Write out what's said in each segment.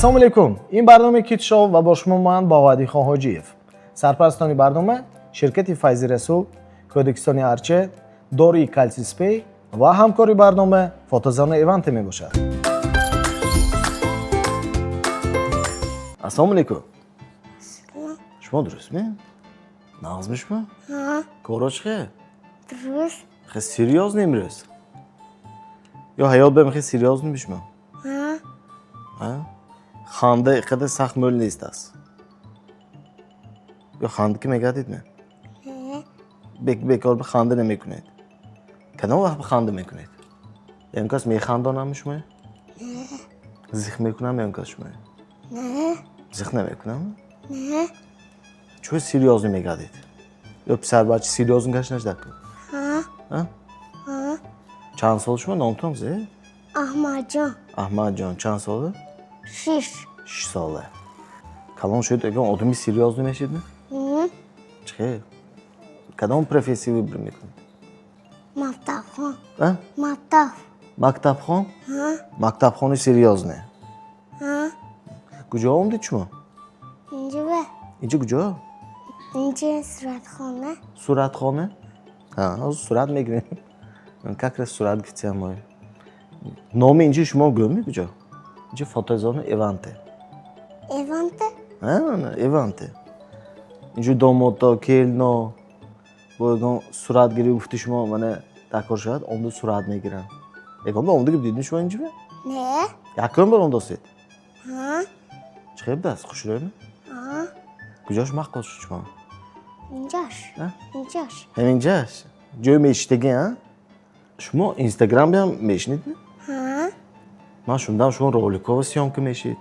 Ассалому алайкум. Ин барномаи Кит Шоу ва бо шумо ман Баҳоаддинхон Ҳоҷиев. Сарпарастони барнома ширкати Файзи Расул, Кӯдакистони Арче, дории Калсиспей ва ҳамкори барнома фотозона Эванте мебошад. Ассалому алайкум. Шумо дурустме? Нағзми шумо? Коро чӣ хел? Дуруст. Хел серьёзно имрӯз? Ё ҳаёт бем хел серьёзно шумо? Ҳа. Ханда иқадар сахт мӯл нест аст. Ё ханда ки мегардид ме? Не. Бекор ба ханда намекунед. Кадом вақт ба ханда мекунед? Ягон кас механдонам шумо? Не. Зих мекунам ягон кас шумо? Не. Зих намекунам? Не. Чӯ серьёзно мегардид? Ё писарбача серьёзно гашт нашдак? Ҳа. Ҳа? Ҳа. Чанд сол шумо номтон зе? Аҳмадҷон. Аҳмадҷон чанд сола? 6. 6 сола. Калон шуд ягон одами серьёзно мешид ме? Чӣ хел? Кадом профессия выбор мекунед? Мактабхон. А? Мактаб. Мактабхон? Ҳа. Мактабхони серьёзне. Ҳа. Куҷо омдед шумо? Инҷа ба. Инҷа куҷо? Инҷа суратхона. Суратхона? Ҳа, ҳозир сурат мегирем. Как раз сурат гирифтем мо. Номи инҷа шумо гӯм куҷо? Инҷа фотозона Эванте. Эванте? Ҳа, Эванте. Инҷо домодто, келно бо ягон суратгирӣ гуфти шумо мана такрор шавад, омда сурат мегиранд. Ягон бор омда дидем шумо инҷа? Не. Якум бор омдосед? Ҳа. Чӣ хел будааст? Хушрӯйми? Ҳа. Куҷош мақбул шуд шумо? Инҷаш. А? Инҷаш. Ҳаминҷаш? Ҷои мешиштагӣ, а? Шумо Инстаграмам мешинедми? Ҳа. Ман шунидам шумо роликҳоро съёмка мешид.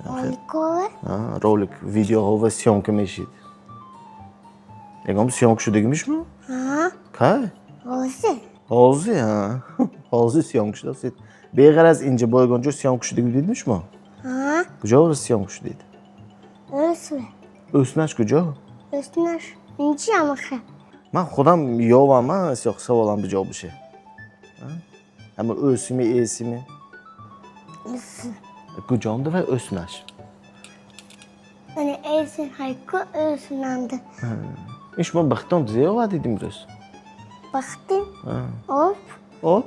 Роликҳоро? Ҳа, ролик, видеоҳоро съёмка мешид. Ягон съёмка шудагими шумо? Ҳа. Кай? Ҳозир. Ҳозир, ҳа. Ҳозир съёмка шудастед. Беғараз инҷа бо ягон ҷо съёмка шудагӣ дидми шумо? Ҳа. Куҷо съёмка шудед? Ӯсва. Ӯснаш куҷо? Ӯснаш. Инҷа амаха. Ман худам ёвам, а, сиёқ саволам биҷо бише. Ҳама ӯсими, эсими. Ӯс. Куҷонда ва ӯснаш? Ана эсин ҳайку ӯснанда. Ин шумо бахтон зе овардед имрӯз? Бахтим. Об. Об?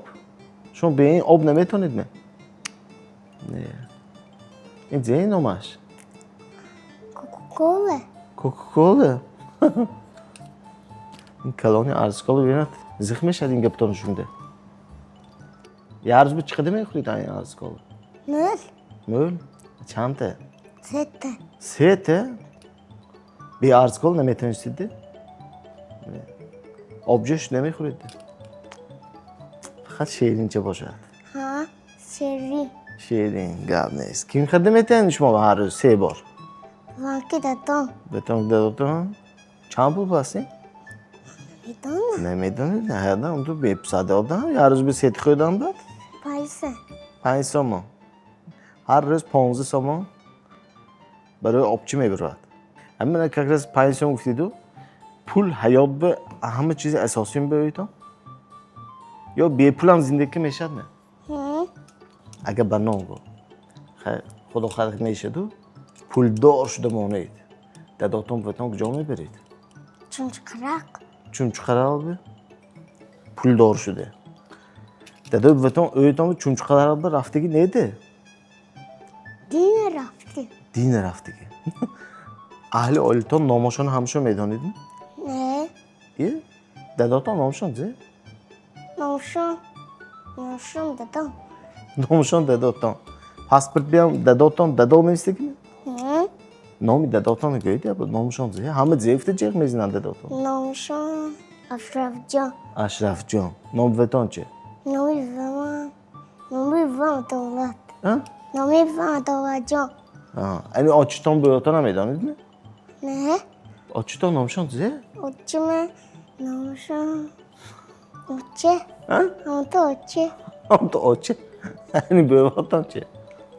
Шумо бе ин об наметавонед ме? Не. Ин зе номаш? Кока-кола. Кока-кола? Ин калони арзкола бинад зих мешавад ин гаптон шунида. Як рӯз чӣ қадар мехӯред ин арзкола? Мӯл. Мӯл? Чандта? Сета. Сета? Бе арзкола наметавонистед? Обҷӯш намехӯред? Фақат ширинча бошад. Ҳа, ширин. Ширин, гап нест. Ким харида метавонед шумо ҳар рӯз се бор? Банки дадом. Бетон дадотон? Чанд пул ҳастин? Намедонам. Намедонед? Ҳада он ту бепсада одам, ҳар рӯз бе сети хӯрдан бад? 5. 5 сомон. Ҳар рӯз 15 сомон барои обчӣ мебарад. Ҳамин как раз 5 сом гуфтиду, пул ҳаёт ба ҳама чизи асосӣ мебоитон? Ё бепулам зиндагӣ мешавад не? Агар ба ном гу. Худо халқ мешаду, пулдор шуда монед. Дадотон буватон куҷо мебаред? Чунчуқароқ. Чунчуқароқ бе? Пулдор шуда. Дадо буватон ӯйтон Чунчуқароқ ба рафтагӣ неде? Дина рафтӣ. Дина рафтагӣ. Аҳли оилатон номошон ҳамашон медонед? Не. Е? Дадотон номашон зе? Номашон. Номашон дадом. Номашон дадотон. Паспорт биям дадотон дадо навистагӣ? Номи дадотон гӯед я номашон зе? Ҳама зе гуфта ҷеғ мезананд дадотон. Номашон Ашрафҷон. Ашрафҷон. Номи ватон че? Номи ваман. Номи вам Давлат. А? Номи вам Давлатҷон. А, ани очитон бӯётон намедонед ме? Не. Очитон номашон зе? Очима номашон Оче. А? Ҳамто оче. Ҳамто оче. Ани бӯвотон че?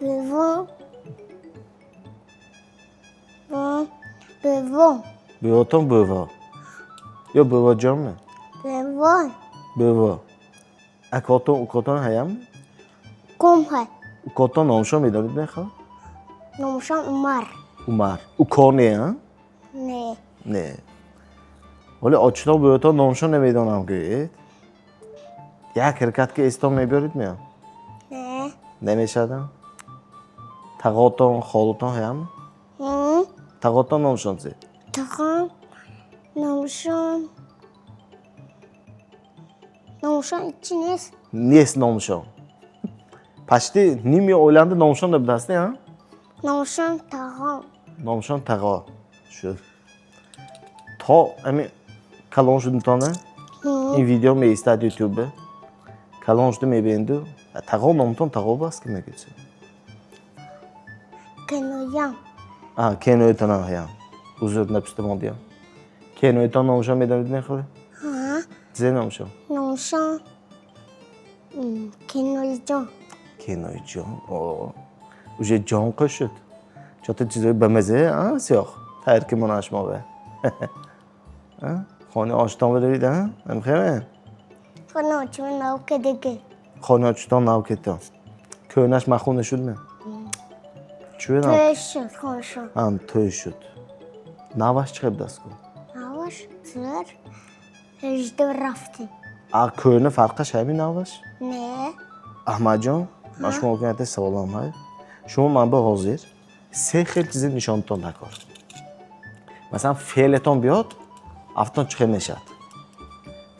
Бӯво. Бӯво. Бӯвотон бӯво. Ё бӯвоҷон ме? Бӯво. Бӯво. Акотон укотон ҳаям? Ком ҳай. Укотон номашон медонед мехоҳ? Номшон Умар. Умар. Уко не, а? Не. Не. Вале очито бӯето номшон намедонам гӯед. Як ҳаракат ки эстон мебиёред меям? Не. Намешавад? Тағотон, холутон ҳам? Тағотон номшон чи? Тағом номшон ичи нест. Нест номшон. Почти ними оиланда номшон набудаст, не, а? Номшон тағом. Номшон тағо. Шуд. То ами калон шудитона ин видео меистад ютубе. Калон шуда мебинду. Тағо номтон тағо баст ки мегӯед. Кеноям. А, кеноятон ҳаям. Узр написта мондиям. Кеноятон номшон медонед не худ? Ҳа. Зе номшон? Номшон Кеноиҷон. Кеноиҷон. О. Уже ҷон қӯшуд. Чото чизои бамазе, а, сиёх. Тайр ки монаш мо бе. А? Хонаи ошитон биравид, а? Намехоҳем? Хонаи очимон нав кедеге. Хонаи очитон нав кедтон. Кӯҳнаш махун нашуд ме? Чӯ нав? Тӯй шуд хонашон. Ам тӯй шуд. Наваш чӣ хел будааст ку? Наваш зӯр. Ҳажда рафтем. А кӯҳна фарқаш ҳамин наваш? Не. Аҳмадҷон, ман шумо якта саволам ҳай. Шумо ман ба ҳозир се хел чизе нишонтон дакор. Масалан, феълетон биёд, афтон чӣ хел мешавад?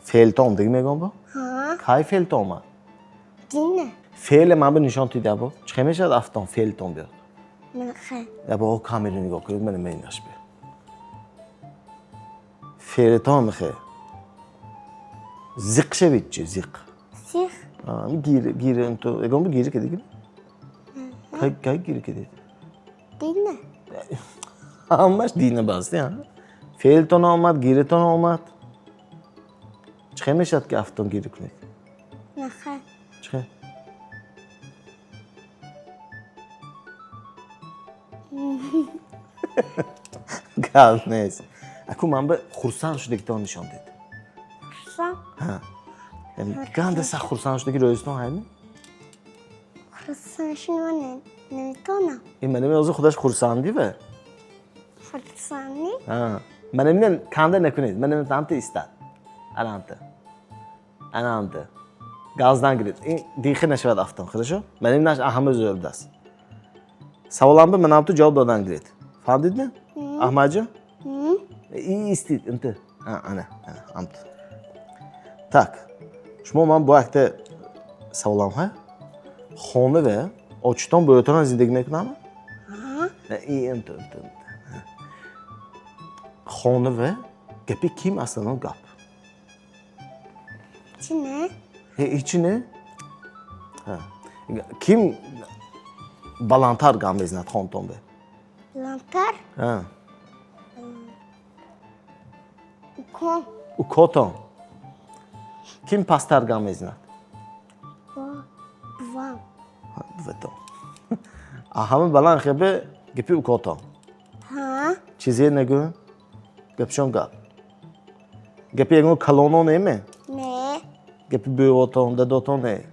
Феълтон омдагӣ мегӯям бо? Ҳа. Кай феълтон омад? Дина. Феъле ман ба нишон тида бо. Чӣ хел мешавад афтон феълтон биёд? Мехе. Я бо камера нигоҳ кунед, мана менаш биё. Феълетон мехе. Зиқ шавид чи, зиқ? Сих. Гир, гир, ту ягон бо гир кедиги? Кай, кай гир кедид? Дина. Ҳамаш дина баст, а? Феълтон омад, гиритон омад. Чӣ хел мешавад ки афтон гир кунед? Мехе. Чӣ хел? Гап нест. Аку ман ба хурсанд шудагитон нишон дед. Хурсанд. Ҳа. Ганда сах хурсанд шудаги рӯзитон ҳайми? Хурсанд шудан наметавонам. Ин манами ҳозир худаш хурсандӣ ва? Хурсандӣ? Ҳа. Манамина канда накунед. Манами тамта истад. Анамта. Анамта. Газдан гиред. Ин дихи нашавад афтон, хорошо? Манаминаш ҳама зӯр будаст. Саволам ба манамту ҷавоб додан гиред. Фаҳмдид не? Аҳмадҷон? Истид, инти. Ана, ана, амт. Так. Шумо ман бо якта саволам ҳа? Хона ва очитон бӯятон зиндагӣ мекунам? Ҳа. Инти, инти, инти. Хона ва гапи ким аслан гап? Чи не? Ҳечи не? Ким баландтар гап мезанад хонтон бе? Баландтар? Ҳа. Уком. Укотон. Ким пасттар гап мезанад? Бувам. Буватон. Ҳама баланд хебе гапи укотон. Ҳа. Чизе нагӯ? Гапшон гап. Гапи ягон калоно неме? Не. Гапи бӯвотон, дадотон не?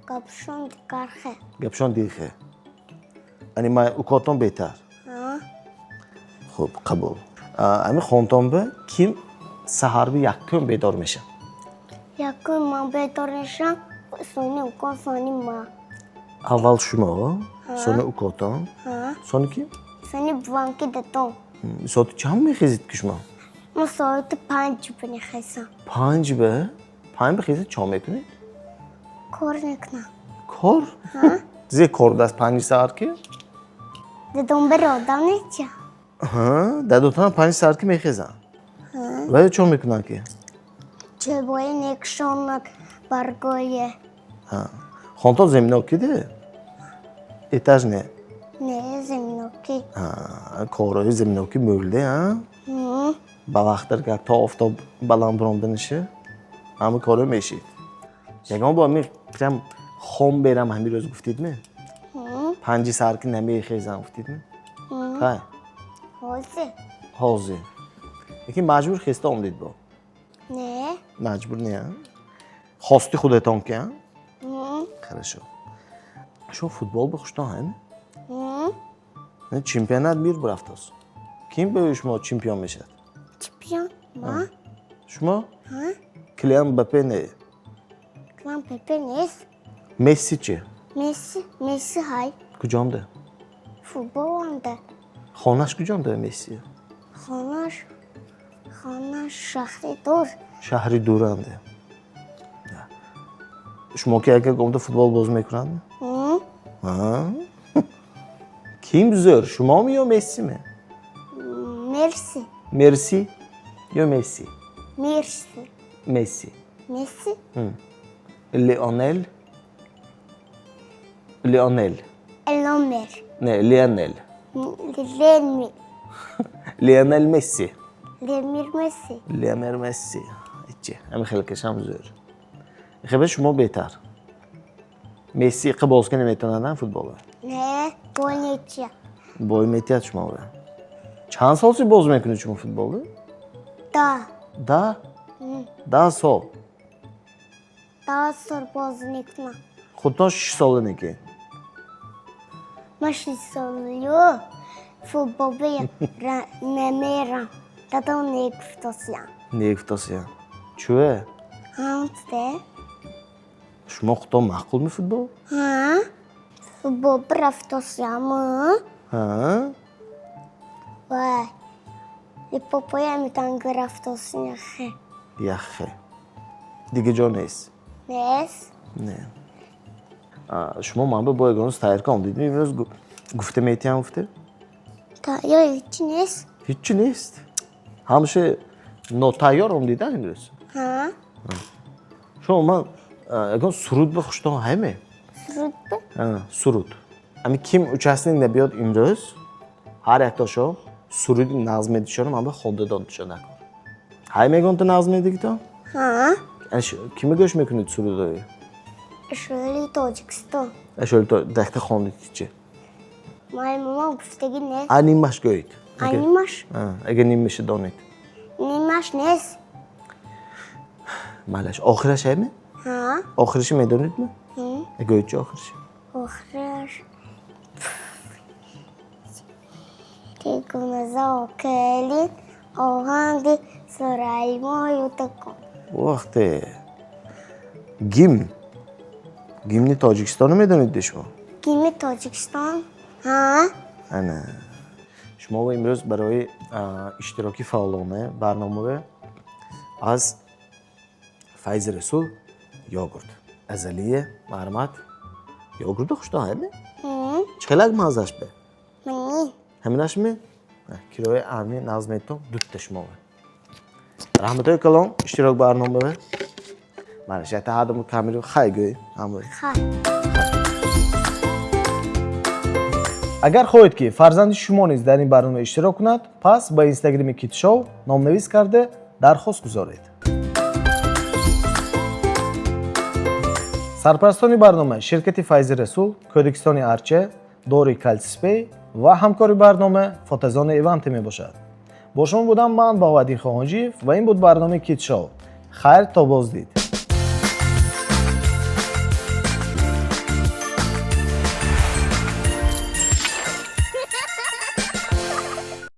Гапшон дигархе. Гапшон дихе. Ани май укотон беҳтар. Ҳа. Хуб, қабул. Ами хонтон ба ким саҳарби якум бедор мешавад? Якум ман бедор мешавам, сони уком, сони ма. Аввал шумо, сони укотон, Ҳа. сони ким? Сони бувам ки дадом. Соати чанд мехезед ки шумо? Ман соати 5 ба мехезам. 5 ба? 5 ба хезед чо мекунед? Кор мекунам. Кор? Зе кор даст 5 саҳар ки? Дадом ба родам неча. Ҳа, дадотон 5 саҳар ки мехезанд. Ва чо мекунанд ки? Чӯбои некшонак баргое. Ҳа. Хонтон земноки де? Этаж не? Не, земноки. Ҳа, корҳои земноки мӯлде, ҳа? Ба вақтар гап то офтоб баланд баромданиша ҳама корҳо мешид. Ягон бор ми прям хом берам ҳамин рӯз гуфтид ме? 5 саҳар ки намехезам гуфтид ме? Кай? Ҳозир. Ҳозир. Лекин маҷбур хеста омдид бо? Не. Маҷбур не, а? Хости худатон ки, а? Хорошо. Шумо футбол ба хуштон ҳайме? Чемпионат мир бурафтост. Ким бе шумо чемпион мешавад? Чемпион ма? Шумо? Ҳа? Килиан Мбаппе не? Килиан Мбаппе нест. Месси чи? Месси, Месси ҳай. Куҷонда? Футболанда. Хонаш куҷонда Месси? Хонаш, хонаш шаҳри дур. Шаҳри дуранде. Шумо ки агар гомда футбол бозӣ мекунанд? Ким зӯр, шумоми ё Мессиме? Мерси. Мерси ё Месси? Мерси. Месси. Месси? Леонел? Леонел. Эломер. Не, Леонел. Леми. Леонел Месси. Лемир Месси. Леонел Месси. Ичи, ҳами хеле кашам зӯр. Хебе шумо беҳтар. Месси иқа бозӣ наметавонад футболро. Не, бой нечия. Бой метиҳад шуморо. Чанд сол чи бозӣ мекунед шумо футболро? Да. Да? 10 сол. 10 сол бозӣ мекунам. Худтон 6 сола неки. Ман 6 солаю футбол намерам. Дадам негуфтосиям. Негуфтосиям. Чӯе? Ҳамте. Шумо худтон маъқулми футбол? Ҳа. Футбол бирафтосиям. Ҳа? Вай. Липопоя метан гирафтосиям яхе. Яхе. Дига ҷо нест? Нест. Не. Шумо ман ба бо ягон тайёр кам дидем имрӯз гуфта метиҳам гуфта? Тайёр ҳеҷ нест. Ҳеҷ нест. Ҳамаша нотайёр омдидан имрӯз? Ҳа. Шумо ман ягон суруд ба хуштон ҳаме? Суруд ба? Ҳа, суруд. Ами ким участник набиёд имрӯз, ҳар яктошо суруди нағз медишоро ман ба хонда додишо накун. Ҳай мегон ту нағз медигито? Ҳа. Кима гӯш мекунед сурудои? Ашӯли Тоҷикистон. Ашӯли то дахта хондед чи? Муаллимам гуфтагӣ нест. А нимаш гӯед. А нимаш? Агар нимаша донед. Нимаш нест. Малаш, охираш ҳайме? Ҳа. Охираша медонедми? Гӯед чи охираша? Охираш Тегуназо келин оҳанги Сураймою такон. Вақте гимн, гимни Тоҷикистоно медонед шумо? Гимни Тоҷикистон? Ҳа. Ана. Шумо имрӯз барои иштироки фаъолона барномаве аз Файзи Расул йогурт. Азалия, марҳамат. Йогуртро хуштон ҳайме? Чӣ хелак маззаш бе? Мани. Ҳаминашми? Кироя ами нағз метон дутта шумо. Раҳматои калон иштирок барномаве. Мана шата ҳадам камеру хай гӯй. Ҳамаи. Хай. Агар хоҳед ки фарзанди шумо низ дар ин барнома иштирок кунад, пас ба инстаграми Китшоу номнавис карда дархост гузоред. Сарпарастони барнома ширкати Файзи Расул, Кӯдакистони Арча, Дори Калсиспей ва ҳамкори барнома Фотозони Иванте мебошад. Бо шумо будам ман Баҳоваддин Хоҳонҷиев ва ин буд барномаи Китшоу. Хайр то боздид.